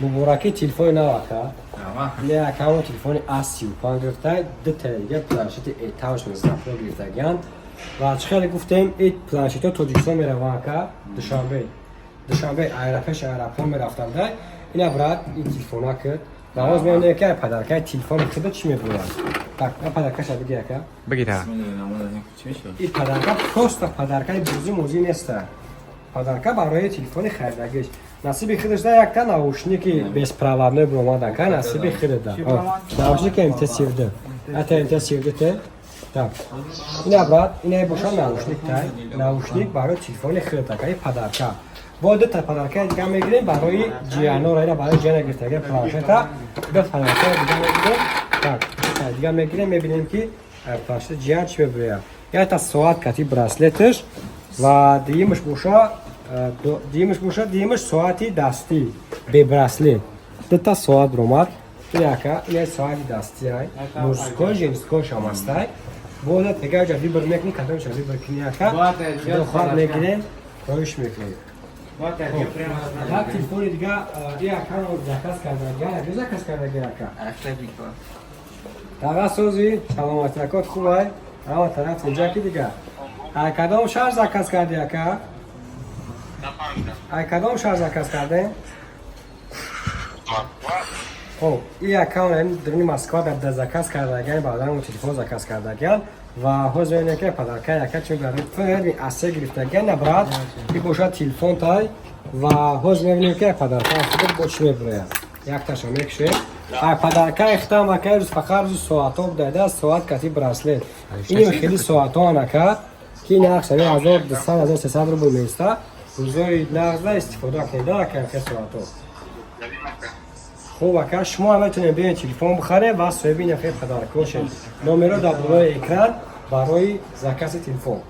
Мубораки, телефони нав, ака. Не, акамо телефони A35 гирифта, дута дига планшети Этауш низдафро гирифтагиянд. Ва чӣ хеле гуфтем, и планшетҳо Тоҷикистон мераванд, ака, Душанбе. Душанбе аэропеш аэропорт мерафтанда. Ина, брат, и телефона кид. Ва ҳоз мебинем, ки подаркаи телефони худа чӣ мебурад. Так, подаркаша биги, ака. Бигира. И подарка просто подаркаи бозӣ мозӣ неста. Подарка барои телефони харидагиш. Насиби худаш да якта наушники беспроводной буромад, ака, насиби худада. Наушники МТ-17. Ата МТ-17 те. Так. Ина, брат, ина боша наушник тай. Наушник барои телефони худат, ака, и подарка. Бо дута подарка дига мегирем барои ҷиянора, ина барои ҷияна гирифтага планшета. Ду подарка дига мегирем. Так, дига мегирем, мебинем, ки планшет ҷиян чӣ мебуряд. Якта соат кати браслеташ ва диюмаш боша, диюмаш соати дастӣ бе браслет. Дута соат ромад. Ин, ака, ин соати дастӣ ай, мужской, женской шам ҳастай. Бояд тега ҷа выбор мекунӣ, кадомша выбор кунӣ, ака, худо мегирем, хоҳиш мекунем. Як телефони дига и акаро заказ кардага, як заказ кардаги, ака. Таға сӯзи, саломатиякот хубай, ҳама тараф инҷа ки дига. Ай кадом шаҳр заказ карди, ака? Ай кадом шаҳр заказ кардем? Хоб, и аккаунт дурни Москва дар заказ кардагиан, баъдан телефон заказ кардагиан. Ва ҳозир ин яке подарка яка чӣ мебарад? Асе гирифтагиан на, брат, и бошад телефон тай. Ва ҳозир мебинем, ки подарка худ бо чӣ мебурояд. Якташа мекушем. Ай подарка ихтам, ака, рӯз фақат рӯзи соатҳо будайда, соат кати браслет. Иним хеле соатҳоан, ака, ки нарх шави 1200, 1300 рубл меиста. Рӯзои нағзда истифода кунед, ака, хел соатҳо. Хуб, ака, шумо ҳам метавонед биёед, телефон бихаред ва соҳиби ин хел подарка бошед. Номеро дар болои экран барои закази телефон.